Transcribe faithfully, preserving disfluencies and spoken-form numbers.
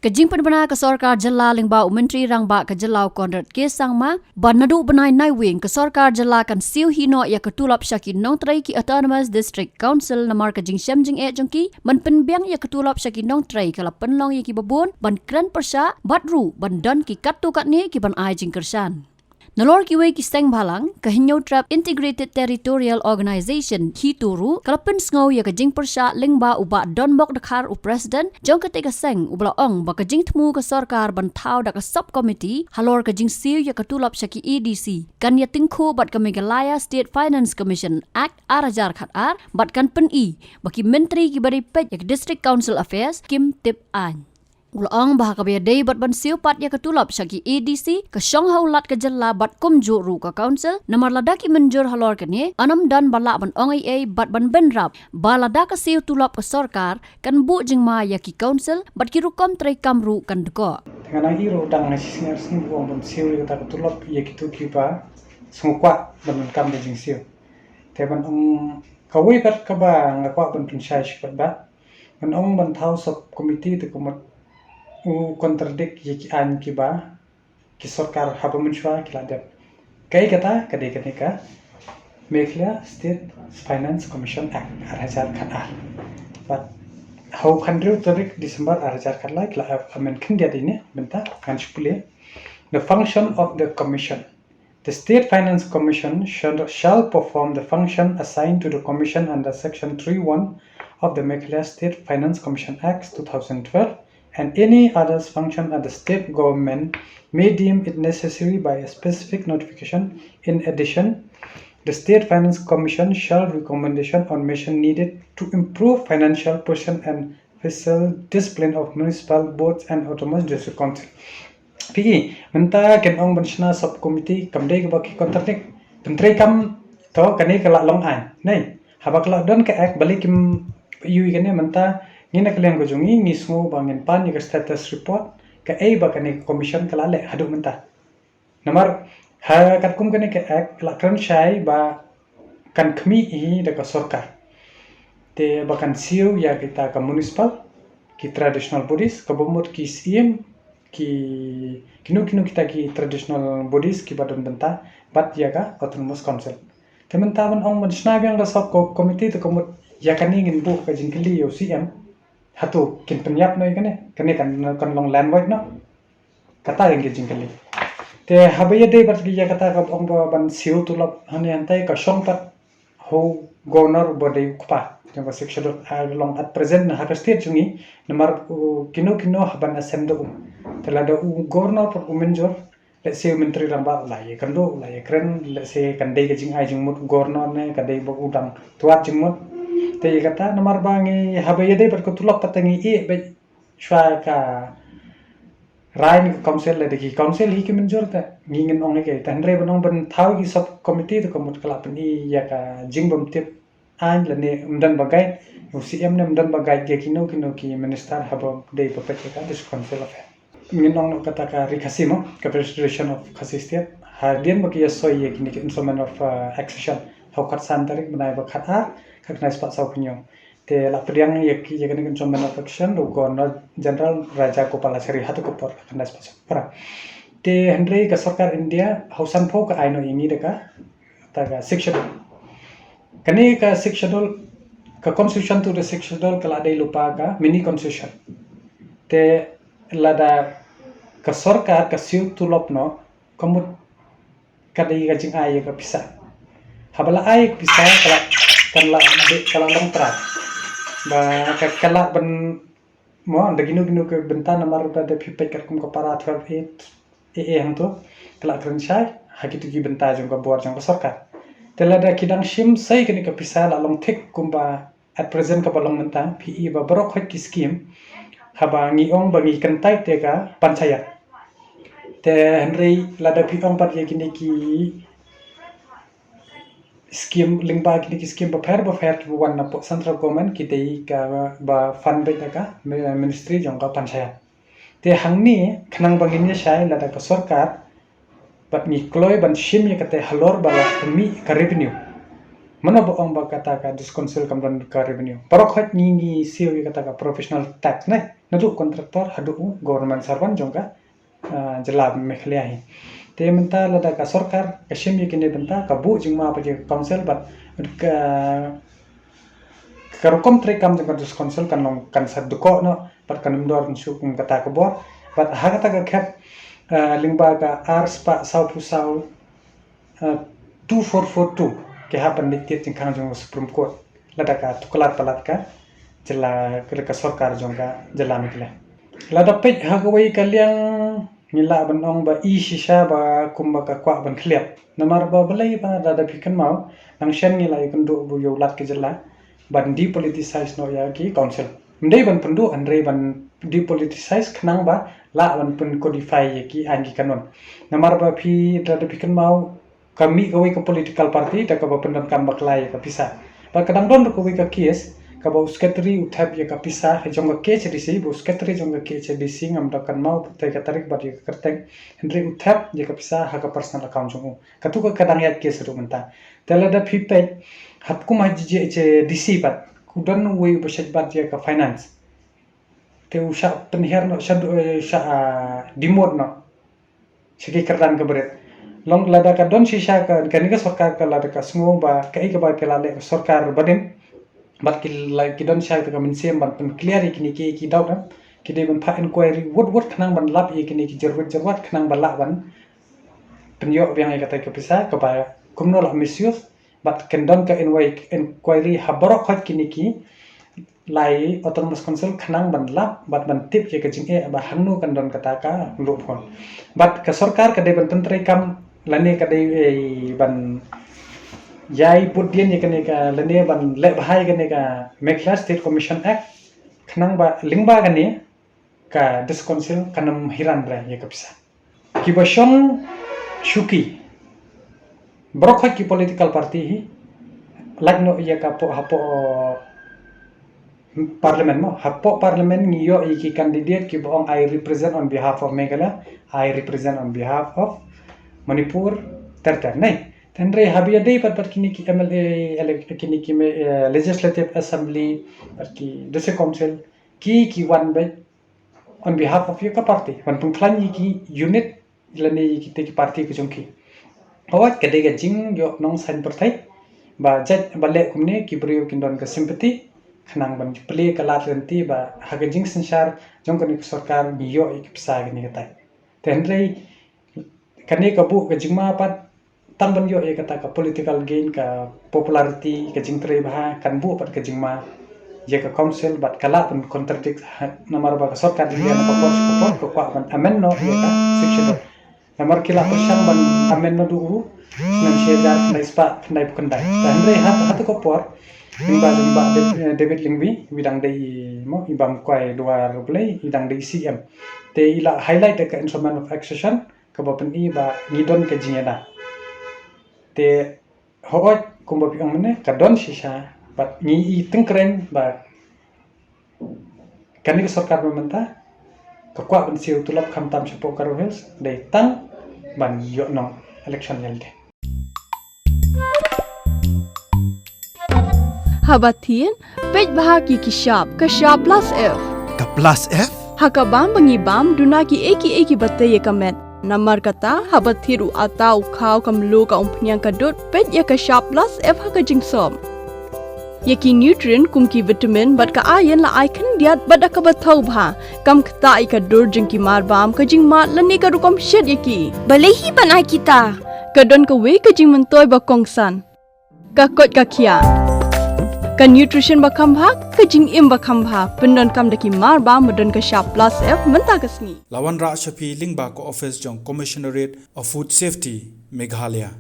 Ka jingpynbna ka sorkar jylla lyngba u Myntri Rangbah ka jylla u Conrad K Sangma, ba naduh bnai Naiwieng ka sorkar jylla kan siew hi noh ïa ka tulop sha ki nongtrei ki Autonomous District Council namar ka jingshem jingeh jong ki ban pynbiang ïa ka tulop sha ki nongtrei ka la pynlong ïa kiba bun ban kren pyrshah bad ruh ban don ki katto katne kiban ai jingkyrshan. Nalor kiwei ki seng bhalang, ka Hynñiewtrep Integrated Territorial Organization, HITO ruh ka la pynsngew ïa ka jingpyrshah lyngba u Bah Donbok Dkhar, u President jong katei ka seng, uba la ong ba ka jingthmu ka sorkar ban thaw da ka Sub Committee halor ka jingsiew ïa ka tulop sha ki A D C kan ïatyngkhuh bad ka Meghalaya State Finance Commission Act ar hajar khat ar bad kan pyni ba ki Myntri kiba dei peit ïa ka District Council Affairs kim tip aiñ. U la ong ba ha kaba ïadei bad ban siew pat ïa ka tulop sha ki A D C, ka shong ha u Lat ka jylla bad kumjuh ruh ka Council, namar lada ki mynjur halor kane, ym don ba lah ban ong ei ei bad ban bynrap ba lada ka siew tulop ka sorkar kan buh jingma ïa ki Council bad ki rukom treikam ruh kan dkoh. Te nga nang ïohi ruh dang ha shi sngi ar sngi ba ong ban siew ïa kata ka tulop ïa kito kiba sngewkwah ban donkam da jingsiew. Te ban ong kawei pat kaba nga kwah ban pynshai shi pat ba ban ong ban thaw Sub Committee te ka mut u contradict ïa ki aiñ kiba ki sorkar haba mynshuwa ki la dep. Kaei kata? Ka dei kane ka Meghalaya State Finance Commission Act ar hajar khat ar. Bad ha u khathynriew tarik December ar hajar khatlai ki la amend khyndiat ïa ine, mynta ngan shu pule. The function of the commission. The State Finance Commission shall, shall perform the function assigned to the Commission under Section three one of the Meghalaya State Finance Commission Act two thousand twelve and any other function that the state government may deem it necessary by a specific notification. In addition, the State Finance Commission shall recommendation on measure needed to improve financial position and fiscal discipline of municipal boards and autonomous district council. Phi i, mynta kin ong ban shna Sub Committee kam dei kaba ki contradict. Pyntreikam, to kane ka la long aiñ. Nei, haba ka la don ka Act, balei kim ïohi kane? Mynta ngi na ka liang ka jong ngi ngi sngew ba ngin pan ïa ka status report kaei ba kane ka commission ka la leh haduh mynta. Namar ha katkum kane ka Act la kren shai ba kan khmih hi da ka sorkar. Te ba kan siew ïa kita ka municipal, ki traditional bodies, kaba mut ki Syiem, ki, kino kino kita ki traditional bodies kiba don bynta bad ïa ka Autonomous Council. Te mynta ban ong ban shna biang da Sub Committee te ka mut ïa kane ngin buh ka jingkylli ïa u Syiem. Hato kin pynïap noh ïa kane? Kane kan, kan long land wide noh. Kata ka jingkylli. Te haba ïadei bad ïa kata kaba ong ba ban siew tulop hangne hangtai, ka shong pat ha u Governor ba dei u kpa jong ka Sixth Schedule, ah, long at present na ha ka state jong ngi, namar, uh, kino kino haba ban asem da u. Te lada u Governor pat u mynjur, let's say u Myntri Rangbah u la ïakynduh, u la ïakren, let's say kan dei ka jingai jingmut u Governor ne ka dei ba u dang tuat jingmut. Te ïa kata namar ba ngi haba ïadei bad ka tulop pat te ngi ïeh beit shuwa ka rai na ka Council, lada ki Council hi ki mynjur te ngi ngin ong hi kei. Te hynrei ban ong ban thaw ki Sub Committee te ka mut ka la pyni ïa ka jingbymtip aiñ lane ym don ba guide u Syiem ne ym don ba guide ïa kino kino ki minister haba dei ba peit ïa ka District Council Affair. Ngin ong noh kata ka Ri Khasi mo, ka Federation of Khasi State, hadien ba ki ïasoi ïa kine ki Instrument of, uh, Accession ha u khatsan tarik bnai ba khatar, ka khyndai spah saw phew hynñiew. Te la pdiang ïa ki, ïa kane ka Instrument of Accession da u Governor General Rajagopalachari ha kata ka por, ka khyndai spah saw phew phra. Te hynrei ka sorkar India ha u sanphew ka ai noh ïa ngi da ka, kata ka Sixth Schedule. Kane ka Sixth Schedule, ka constitution to the Sixth Schedule ka la dei lypa ka mini constitution. Te lada ka sorkar ka siew tulop noh, ka mut ka dei ka jingai ïa ka pisa. Haba la ai ka pisa ka la, kan la, ka la long trai. Ba ka, ka la ban, mo, da kino kino ki bynta namar ba da phi peit katkum ka para twelve A, A A hangto, ka la kren shai ha kito ki bynta jong ka bor jong ka sorkar. Te lada ki dang shim sei kane ka pisa la long thik kumba at present kaba long mynta, phi i ba baroh khoit ki scheme, haba ngi ong ba ngi kyntait ïa ka panchayat. Te hynrei lada phi ong pat ïa kine ki scheme lyngba kine ki scheme bapher bapher kiba wan na central government, ki dei kaba fund beit da ka mi-, ministry jong ka panchayat. Te hangne khnang ba ngin ïa shai lada ka sorkar bad ngi kloi ban shim ïa kata halor ba la pynmih ka revenue. Mano ba ong ba kata ka District Council kam don ka revenue? Baroh khoit ngi ngi siew ïa kata ka professional tax ne, naduh contractor haduh u government servant jong ka, ah, jylla Meghalaya hi. Te mynta lada ka sorkar ka shim ïa kine bynta, ka buh jingma pat ïa ka council bad ka, ka rukom treikam jong ka District Council kan long, kan sa dkoh noh bad kan ym don shuh kum kata ka bor. Bad ha kata ka khet, ah, lyngba ka ar spah saw phew saw, ah, two four four two, ki hap ban leit tied jingkhang jong ka Supreme Court lada ka tuklar palat ka jylla, ka, ka sorkar jong ka jylla Meghalaya. Lada peit ha kawei ka liang, ngi lah ban ong ba i shisha ba kumba ka kwah ban khlieh. Namar ba balei? Ba lada phi kynmaw, nang shen ngi la ïakynduh ba ïa u Lat ka jylla ban depoliticize noh ïa ki council. Ym dei ban pynduh, hynrei ban depoliticize khnang ba lah ban pyncodify ïa ki aiñ ki kanun. Namar ba phi, lada phi kynmaw, ka mih kawei ka political party da kaba pyndonkam bakla ïa ka pisa. Bad ka dang don ruh kawei ka case kaba u secretary u thep ïa ka pisa jong ka K H A D C, ba u secretary jong ka K H A D C, ngam da kynmaw te ka tarik bad ïa ka kyrteng, hynrei u thep ïa ka pisa ha ka personal account jong u. Katu ka, ka dang ïaid case ruh mynta. Te lada phi peit, hap kum ha J J H D C pat, u don uwei uba shait bat ïa ka finance. Te u shah pynhiar noh, shah du-, eh, shah, ah, demote noh sha ki kyrdan ka barit. Long lada ka don shisha ka, kane ka sorkar ka, lada ka sngew ba kaei kaba ki la leh ka sorkar badien, bad ki la, ki don shisha ka mynsiem ban pynclear ïa kine ki, ki doubt, eh, ki dei ban phah inquiry wut wut khnang ban lap ïa kine ki jyrwit jyrwat khnang ba lah ban pynïoh biang ïa kata ka pisa, kaba kumno la misuse, bad kan don ka inwi-, inquiry ha baroh khoit kine ki lai Autonomous Council khnang ban lap bad ban tip ïa ka jingeh ba hangno kan don kata ka loophole. Bad ka sorkar ka dei ban pyntreikam lane ka dei, eh, ban ïai bud dien ïa kane ka, lane ban leh bha ïa kane ka Meghalaya State Commission Act, khnang ba lyngba kane ka District Council kan ym hiran re ïa ka pisa. Kiba shong shuki, baroh khoit ki political party hi, lait noh ïa ka poh, hapoh Parliament mo, hapoh Parliament ngi ïoh ïa ki candidate kiba ong, "I represent on behalf of Meghalaya, I represent on behalf of Manipur," ter ter, ne. Hynrei haba ïadei bad, bad kine ki M L A, ele-, kine ki me-, eh, Legislative Assembly, bad ki District Council, ki, ki wan beit on behalf of ïa ka party, ban pynkhlaiñ ïa ki unit lane ïa kita ki party ka jong ki. Hooid, ka dei ka jingïoh nongsan pyrthei ba jait ba leh kumne, ki briew kin don ka sympathy khnang ban plie ka lad lynti ba ha ka jingsynshar jong kane ka sorkar ngi ïoh ïa ki pisa kine katai. Te hynrei kane ka buh ka jingma pat tang ban ïoh ïa kata ka political gain, ka popularity, ka jingtrei bha, kan buh pat ka jingma ïa ka council bad ka lah ban contradict ha, namar ba ka sorkar India na ka por sha ka por ka kwah ban amend noh ïa ka Sixth Schedule. Namar ki la pyrshang ban amend naduh u snem shi hajar khyndai spah khyndaiphew khyndai. Te hynrei ha, ha katu ka por, lyngba, lyngba Dav-, eh, David Lyngby, i dang dei i, mo, i bam kwai duar U Blei, i dang dei C M. Te i la highlight da ka Instrument of Accession, kaba pyni ba ngi don ka jingïada. Te hooid, kumba phi ong mynne, ka don shisha, bad ngi i tyngkrein ba kane ka sorkar ba mynta ka kwah ban siew tulop khamtam shapoh Garo Hills, dei tang ban ïoh nong election ïa lade. Haba thied, peit bha ki ki shap, ka shap plus F. Ka plus F? Ha ka bam ba ngi bam, duna ki ei ki ei kiba tei ïa ka met. Namar kata, haba thied u atta, u khaw, ka mluh, ka umphniang, ka dud, peit ïa ka shap plus F ha ka jingsop. Ïa ki nutrient kum ki vitamin bad ka iron la ai khyndiat bad da kaba thaw bha. Kam ktah ïa ka dur jong ki marbam, ka jingmad lane ka rukom shet ïa ki. Balei hi ban ai kita? Ka don kawei ka jingmyntoi ba kongsan. Ka koit ka khiah. Ka nutrition ba kham bha, ka jingim ba kham bha. Pyndonkam da ki marbam ba don ka shap plus F mynta ka sngi. La wanrah sha phi lyngba ka office jong Commissionerate of Food Safety, Meghalaya.